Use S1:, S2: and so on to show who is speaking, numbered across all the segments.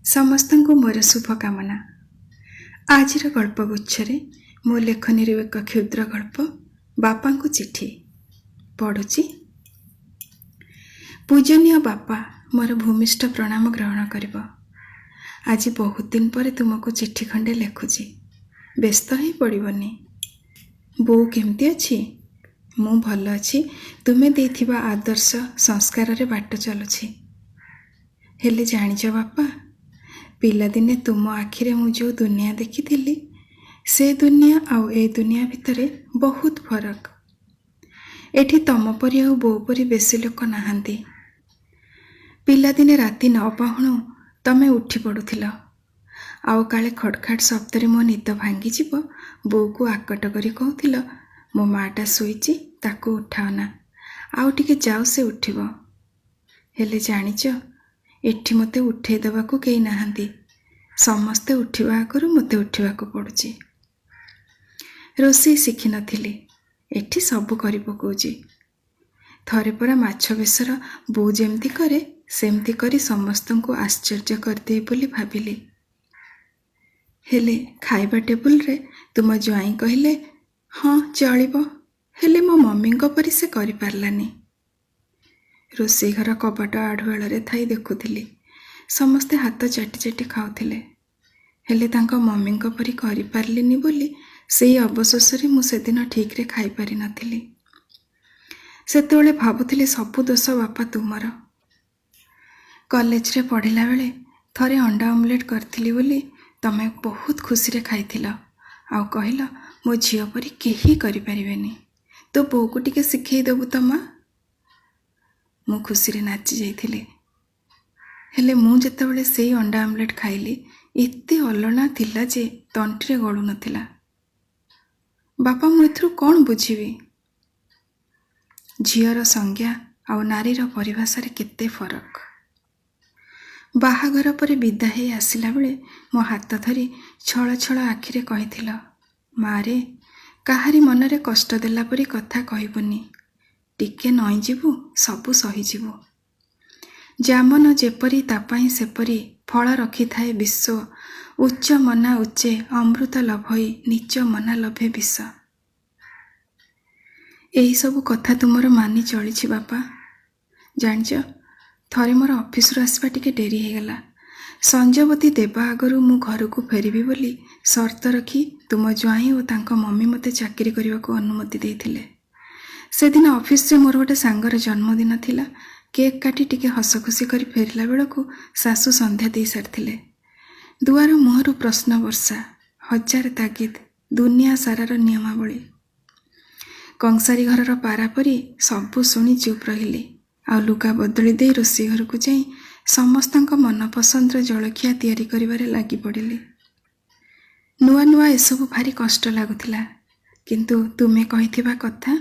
S1: ସମସ୍ତଙ୍କୁ ମୋର ଶୁଭକାମନା। ଆଜିର ଗଳ୍ପଗୁଚ୍ଛରେ ମୋ ଲେଖନୀରୁ ଏକ କ୍ଷୁଦ୍ର ଗଳ୍ପ, ବାପାଙ୍କୁ ଚିଠି ପଢ଼ୁଛି। ପୂଜନୀୟ ବାପା, ମୋର ଭୂମିଷ୍ଠ ପ୍ରଣାମ ଗ୍ରହଣ କରିବ। ଆଜି ବହୁତ ଦିନ ପରେ ତୁମକୁ ଚିଠି ଖଣ୍ଡେ ଲେଖୁଛି, ବ୍ୟସ୍ତ ହେଇ ପଡ଼ିବନି। ବୋଉ କେମିତି ଅଛି? ମୁଁ ଭଲ ଅଛି। ତୁମେ ଦେଇଥିବା ଆଦର୍ଶ ସଂସ୍କାରରେ ବାଟ ଚାଲୁଛି। ହେଲେ ଜାଣିଛ ବାପା, ପିଲାଦିନେ ତୁମ ଆଖିରେ ମୁଁ ଯେଉଁ ଦୁନିଆ ଦେଖିଥିଲି, ସେ ଦୁନିଆ ଆଉ ଏ ଦୁନିଆ ଭିତରେ ବହୁତ ଫରକ। ଏଠି ତମ ପରି ଆଉ ବୋଉ ପରି ବେଶୀ ଲୋକ ନାହାନ୍ତି। ପିଲାଦିନେ ରାତି ନ ପାହୁଣୁ ତମେ ଉଠି ପଡ଼ୁଥିଲ, ଆଉ କାଳେ ଖଡ଼ଖାଡ଼ ଶବ୍ଦରେ ମୋ ନିଦ ଭାଙ୍ଗିଯିବ, ବୋଉକୁ ଆକଟ କରି କହୁଥିଲ, ମୋ ମାଆଟା ଶୋଇଛି, ତାକୁ ଉଠାଅନା, ଆଉ ଟିକେ ଯାଉ ସେ ଉଠିବ। ହେଲେ ଜାଣିଛ, ଏଠି ମୋତେ ଉଠେଇ ଦେବାକୁ କେହି ନାହାନ୍ତି। ସମସ୍ତେ ଉଠିବା ଆଗରୁ ମୋତେ ଉଠିବାକୁ ପଡ଼ୁଛି। ରୋଷେଇ ଶିଖିନଥିଲି, ଏଠି ସବୁ କରି ପକାଉଛି। ଥରେ ପରା ମାଛ ବେସର ବୋଉ ଯେମିତି କରେ ସେମିତି କରି ସମସ୍ତଙ୍କୁ ଆଶ୍ଚର୍ଯ୍ୟ କରିଦିଏ ବୋଲି ଭାବିଲି। ହେଲେ ଖାଇବା ଟେବୁଲରେ ତୁମ ଜ୍ୱାଇଁ କହିଲେ, ହଁ ଚଳିବ, ହେଲେ ମୋ ମମିଙ୍କ ପରି ସେ କରିପାରିଲାନି। ରୋଷେଇ ଘର କବାଟ ଆଢ଼ୁଆଳରେ ଥାଇ ଦେଖୁଥିଲି, ସମସ୍ତେ ହାତ ଚାଟି ଚାଟି ଖାଉଥିଲେ। ହେଲେ ତାଙ୍କ ମମିଙ୍କ ପରି କରିପାରିଲିନି ବୋଲି ସେଇ ଅବଶୋଷରେ ମୁଁ ସେଦିନ ଠିକ୍ରେ ଖାଇପାରିନଥିଲି। ସେତେବେଳେ ଭାବୁଥିଲି ସବୁ ଦୋଷ ବାପା ତୁମର। କଲେଜରେ ପଢ଼ିଲା ବେଳେ ଥରେ ଅଣ୍ଡା ଅମଲେଟ୍ କରିଥିଲି ବୋଲି ତମେ ବହୁତ ଖୁସିରେ ଖାଇଥିଲ, ଆଉ କହିଲ ମୋ ଝିଅ ପରି କେହି କରିପାରିବେନି, ତୋ ବୋଉକୁ ଟିକେ ଶିଖେଇ ଦେବୁ ତ ମା। ମୁଁ ଖୁସିରେ ନାଚି ଯାଇଥିଲି। ହେଲେ ମୁଁ ଯେତେବେଳେ ସେଇ ଅଣ୍ଡା ଆମଲେଟ୍ ଖାଇଲି, ଏତେ ଅଲଣା ଥିଲା ଯେ ତଣ୍ଟିରେ ଗଳୁନଥିଲା। ବାପା, ମୁଁ ଏଥିରୁ କ'ଣ ବୁଝିବି? ଝିଅର ସଂଜ୍ଞା ଆଉ ନାରୀର ପରିଭାଷାରେ କେତେ ଫରକ। ବାହାଘର ପରେ ବିଦା ହେଇ ଆସିଲା ବେଳେ ମୋ ହାତ ଧରି ଛଳ ଛଳ ଆଖିରେ କହିଥିଲ, ମାରେ, କାହାରି ମନରେ କଷ୍ଟ ଦେଲା ପରି କଥା କହିବୁନି, ଟିକେ ନଇଁଯିବୁ, ସବୁ ସହିଯିବୁ। ଜାମନ ଯେପରି ତା ପାଇଁ ସେପରି ଫଳ ରଖିଥାଏ ବିଶ୍ୱ, ଉଚ୍ଚ ମନା ଉଚ୍ଚେ ଅମୃତ ଲଭଇ, ନୀଚ ମନା ଲଭେ ବିଷ। ଏହିସବୁ କଥା ତୁମର ମାନି ଚଳିଛି ବାପା। ଜାଣିଛ, ଥରେ ମୋର ଅଫିସରୁ ଆସିବା ଟିକେ ଡେରି ହେଇଗଲା। ସଞ୍ଜବତୀ ଦେବା ଆଗରୁ ମୁଁ ଘରକୁ ଫେରିବି ବୋଲି ସର୍ତ୍ତ ରଖି ତୁମ ଜ୍ୱାଇଁ ଓ ତାଙ୍କ ମମି ମୋତେ ଚାକିରି କରିବାକୁ ଅନୁମତି ଦେଇଥିଲେ। ସେଦିନ ଅଫିସରେ ମୋର ଗୋଟେ ସାଙ୍ଗର ଜନ୍ମଦିନ ଥିଲା। କେକ୍ କାଟି ଟିକେ ହସଖୁସି କରି ଫେରିଲା ବେଳକୁ ଶାଶୁ ସନ୍ଧ୍ୟା ଦେଇ ସାରିଥିଲେ। ଦୁଆର ମୁହଁରୁ ପ୍ରଶ୍ନ ବର୍ଷା, ହଜାର ତାଗିଦ, ଦୁନିଆ ସାରାର ନିୟମାବଳୀ। କଂସାରୀ ଘରର ପାରା ପରି ସବୁ ଶୁଣି ଚୁପ୍ ରହିଲି, ଆଉ ଲୁଗା ବଦଳି ଦେଇ ରୋଷେଇ ଘରକୁ ଯାଇ ସମସ୍ତଙ୍କ ମନପସନ୍ଦର ଜଳଖିଆ ତିଆରି କରିବାରେ ଲାଗି ପଡ଼ିଲି। ନୂଆ ନୂଆ ଏସବୁ ଭାରି କଷ୍ଟ ଲାଗୁଥିଲା, କିନ୍ତୁ ତୁମେ କହିଥିବା କଥା,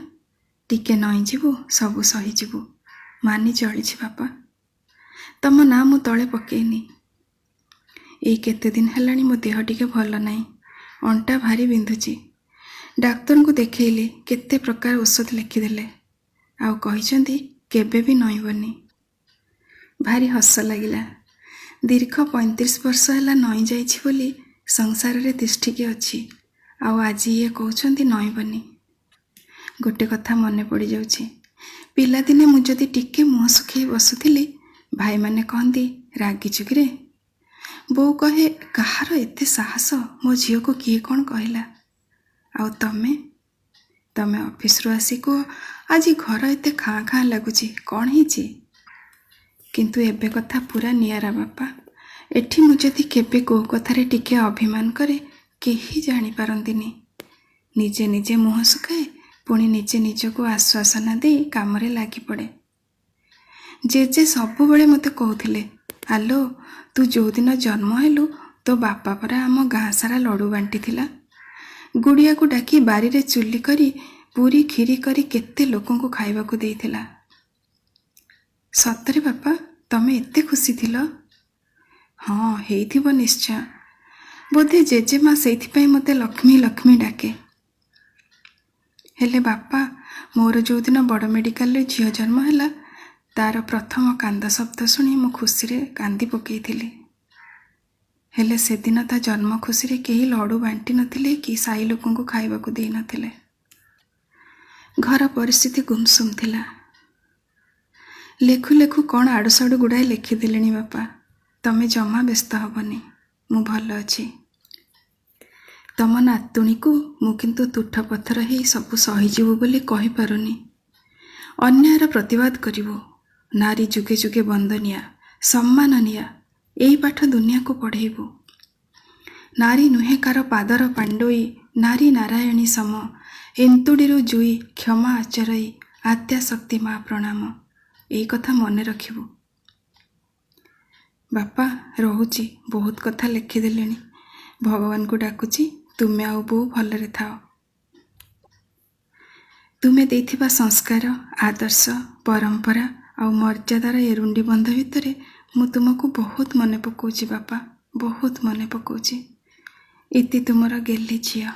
S1: ଟିକେ ନଇଁଯିବୁ, ସବୁ ସହିଯିବୁ, ମାନି ଚଳିଛି ବାପା। ତମ ନାଁ ମୁଁ ତଳେ ପକେଇନି। ଏଇ କେତେ ଦିନ ହେଲାଣି ମୋ ଦେହ ଟିକେ ଭଲ ନାହିଁ, ଅଣ୍ଟା ଭାରି ବିନ୍ଧୁଛି। ଡାକ୍ତରଙ୍କୁ ଦେଖେଇଲି, କେତେ ପ୍ରକାର ଔଷଧ ଲେଖିଦେଲେ, ଆଉ କହିଛନ୍ତି କେବେ ବି ନଇଁବନି। ଭାରି ହସ ଲାଗିଲା। ଦୀର୍ଘ 35 ବର୍ଷ ହେଲା ନଇଁ ଯାଇଛି ବୋଲି ସଂସାରରେ ତିଷ୍ଠିକି ଅଛି, ଆଉ ଆଜି ଇଏ କହୁଛନ୍ତି ନଇଁବନି। ଗୋଟେ କଥା ମନେ ପଡ଼ିଯାଉଛି। ପିଲାଦିନେ ମୁଁ ଯଦି ଟିକେ ମୁହଁ ଶୁଖେଇ ବସୁଥିଲି, ଭାଇମାନେ କହନ୍ତି, ରାଗିଛୁ କିରେ? ବୋଉ କହେ, କାହାର ଏତେ ସାହସ, ମୋ ଝିଅକୁ କିଏ କ'ଣ କହିଲା? ଆଉ ତମେ ତମେ ଅଫିସରୁ ଆସି କୁହ, ଆଜି ଘର ଏତେ ଖାଁ ଖାଁ ଲାଗୁଛି, କ'ଣ ହେଇଛି? କିନ୍ତୁ ଏବେ କଥା ପୁରା ନିଆରା ବାପା। ଏଠି ମୁଁ ଯଦି କେବେ କେଉଁ କଥାରେ ଟିକେ ଅଭିମାନ କରେ, କେହି ଜାଣିପାରନ୍ତିନି। ନିଜେ ନିଜେ ମୁହଁ ଶୁଖାଏ, ପୁଣି ନିଜେ ନିଜକୁ ଆଶ୍ୱାସନା ଦେଇ କାମରେ ଲାଗିପଡ଼େ। ଜେଜେ ସବୁବେଳେ ମୋତେ କହୁଥିଲେ, ଆଲୋ, ତୁ ଯେଉଁଦିନ ଜନ୍ମ ହେଲୁ, ତୋ ବାପା ପରା ଆମ ଗାଁ ସାରା ଲଡ଼ୁ ବାଣ୍ଟିଥିଲା। ଗୁଡ଼ିଆକୁ ଡାକି ବାରିରେ ଚୁଲି କରି ପୁରୀ କ୍ଷୀରି କରି କେତେ ଲୋକଙ୍କୁ ଖାଇବାକୁ ଦେଇଥିଲା। ସତରେ ବାପା, ତମେ ଏତେ ଖୁସି ଥିଲ? ହଁ, ହେଇଥିବ ନିଶ୍ଚୟ। ବୋଧେ ଜେଜେମା ସେଇଥିପାଇଁ ମୋତେ ଲକ୍ଷ୍ମୀ ଲକ୍ଷ୍ମୀ ଡାକେ। ହେଲେ ବାପା, ମୋର ଯେଉଁଦିନ ବଡ଼ ମେଡ଼ିକାଲରେ ଝିଅ ଜନ୍ମ ହେଲା, ତାର ପ୍ରଥମ କାନ୍ଦ ଶବ୍ଦ ଶୁଣି ମୁଁ ଖୁସିରେ କାନ୍ଦି ପକେଇଥିଲି। ହେଲେ ସେଦିନ ତା ଜନ୍ମ ଖୁସିରେ କେହି ଲଡ଼ୁ ବାଣ୍ଟି ନଥିଲେ କି ସାହି ଲୋକଙ୍କୁ ଖାଇବାକୁ ଦେଇନଥିଲେ। ଘର ପରିସ୍ଥିତି ଗୁମସୁମ ଥିଲା। ଲେଖୁ ଲେଖୁ କ'ଣ ଆଡ଼ୁସାଡ଼ୁ ଗୁଡ଼ାଏ ଲେଖିଦେଲିଣି ବାପା। ତମେ ଜମା ବ୍ୟସ୍ତ ହେବନି, ମୁଁ ଭଲ ଅଛି। ତମ ନାତୁଣୀକୁ ମୁଁ କିନ୍ତୁ ତୁଠ ପଥର ହେଇ ସବୁ ସହିଯିବୁ ବୋଲି କହିପାରୁନି। ଅନ୍ୟାୟର ପ୍ରତିବାଦ କରିବୁ। ନାରୀ ଯୁଗେ ଯୁଗେ ବନ୍ଦନୀୟା, ସମ୍ମାନନୀୟା, ଏଇ ପାଠ ଦୁନିଆକୁ ପଢ଼େଇବୁ। ନାରୀ ନୁହେଁ କାର ପାଦର ପାଣ୍ଡୋଇ, ନାରୀ ନାରାୟଣୀ ସମ, ଏନ୍ତୁଡ଼ିରୁ ଜୁଇ କ୍ଷମା ଆଚରଇ, ଆଦ୍ୟାଶକ୍ତି ମା ପ୍ରଣାମ। ଏଇ କଥା ମନେ ରଖିବୁ। ବାପା ରହୁଛି, ବହୁତ କଥା ଲେଖିଦେଲିଣି। ଭଗବାନଙ୍କୁ ଡାକୁଛି ତୁମେ ଆଉ ବୋଉ ଭଲରେ ଥାଅ। ତୁମେ ଦେଇଥିବା ସଂସ୍କାର, ଆଦର୍ଶ, ପରମ୍ପରା ଆଉ ମର୍ଯ୍ୟାଦାର ଏରୁଣ୍ଡି ବନ୍ଧ ଭିତରେ ମୁଁ ତୁମକୁ ବହୁତ ମନେ ପକାଉଛି ବାପା, ବହୁତ ମନେ ପକାଉଛି। ଇତି ତୁମର ଗେହ୍ଲି ଝିଅ।